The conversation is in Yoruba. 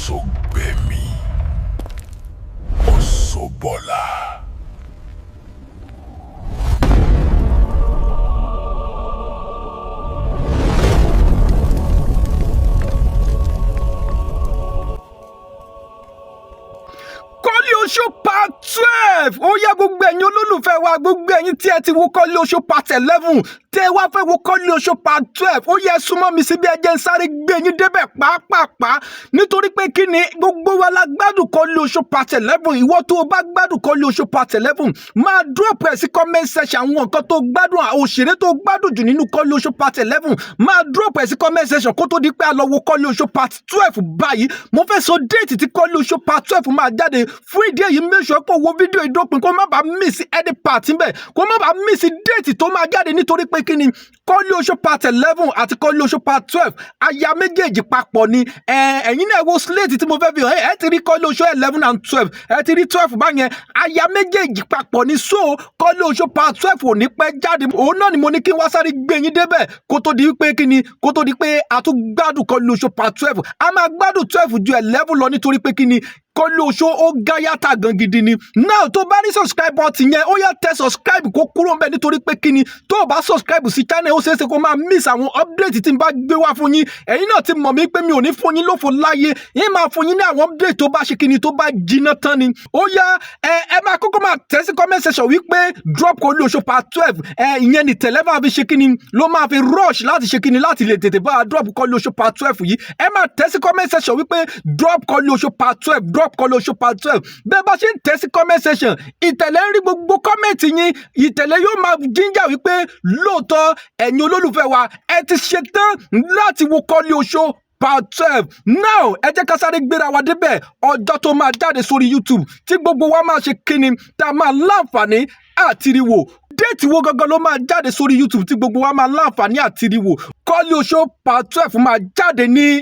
Osogbemi, Osobola. Kọ́lé Oṣó part 12. Ó yá, gbogbo ẹ̀yin olólùfẹ́ wa, gbogbo ẹ̀yin tí ẹ ti wo Kọ́lé Oṣó part 11, tẹ́ ẹ wá fẹ́ wo Kọ́lé Oṣó part 12, ó yẹ súnmọ́ mi síbi, ẹ jẹ́ ń sáré gbé yín débẹ̀ pàápàá. Nítorí pé kí ni? Gbogbo wa la gbádùn Kọ́lé Oṣó part 11. Ìwọ tó o bá gbádùn Kọ́lé Oṣó part 11, máa drop ẹ̀ sí comment section. Àwọn nǹkan tó gbádùn, òṣèré tó gbádùn jù nínú Kọ́lé Oṣó part 11, máa drop ẹ̀ sí comment section kó tó di pé a lọ wo Kọ́lé Oṣó part 12 báyìí. Mo fẹ́ sọ date tí Kọ́lé Oṣó part 12 máa jáde. Fún ìdí èyí, make sure kó wo fídíò ìdópin, kó má bàa miss any part ńbẹ̀, kó má bàa miss date tó máa jáde. Nítorí pé kí ni? Kọ́lé Oṣó part 11 àti Kọ́lé Oṣó part 12, aya méjèèjì papọ̀ ni. Ẹ̀yin náà wo slate tí mo fẹ́ fi hàn. Ẹ ti rí Kọ́lé Oṣó 11 and 12, ẹ ti rí 12 báyẹn. Aya méjèèjì papọ̀ ni. So Kọ́lé Oṣó part 12 ò ní pẹ́ jáde. Òun náà ni mo ní kí n wá sáré gbé yín débẹ̀ kó tó di pé kí ni, kó tó di pé a tún gbádùn Kọ́lé Oṣó part 12. A máa gbádùn 12 ju 11 lọ, nítorí pé kí ni? Kọ́lé Oṣó ó gáyàtà gan gidi ni. Now, tó bá ní subscribe button yẹn, ó yá, tẹ subscribe kó kúrò ńbẹ̀. Nítorí pé kí ni? Tó o bá subscribe sí channel, ó ṣeéṣe kó máa miss àwọn update tí n bá gbé wá fún yín. Ẹ̀yin náà ti mọ̀ mí pé mi ò ní fún yín lófo láyé yín. Máa fún yín ní àwọn update tó bá ṣe kí ni, tó bá jiná tán ni. Ó yá, ẹ máa kọ́kọ́ máa tẹ̀ sí comment section wípé "drop Kọ́lé Oṣó part 12". Ẹ ìyẹn ni tẹ̀lé máa fi ṣe kí ni, ló máa fi rush láti ṣe kí ni, láti lè tètè bá a drop Kọ́lé Oṣó part 12 yìí. Ẹ máa tẹ̀ sí comment section wípé "drop Kọ́lé Oṣó part 12, drop Kọ́lé Oṣó part 12". Bẹ́ẹ̀ bá ṣe ń tẹ̀ sí comment section, Ìtẹ̀lẹ̀ ń rí gbogbo comment yín. Ìtẹ̀lẹ̀ yóò máa jíjà wípé lóòótọ́, ẹ̀yin olólùfẹ́ wa, ẹ ti ṣetán láti wo Kọ́lé Oṣó part 12. Now, ẹ jẹ́ ká sáré gbéra wa débẹ̀, ọjọ́ tó máa jáde sórí YouTube tí gbogbo wa máa ṣe kíni, tá a máa láǹfààní àti rí wò. Date wo gangan ló máa jáde sórí YouTube tí gbogbo wa máa láǹfààní àti rí wò? Kọ́lé Oṣó part 12 máa jáde ní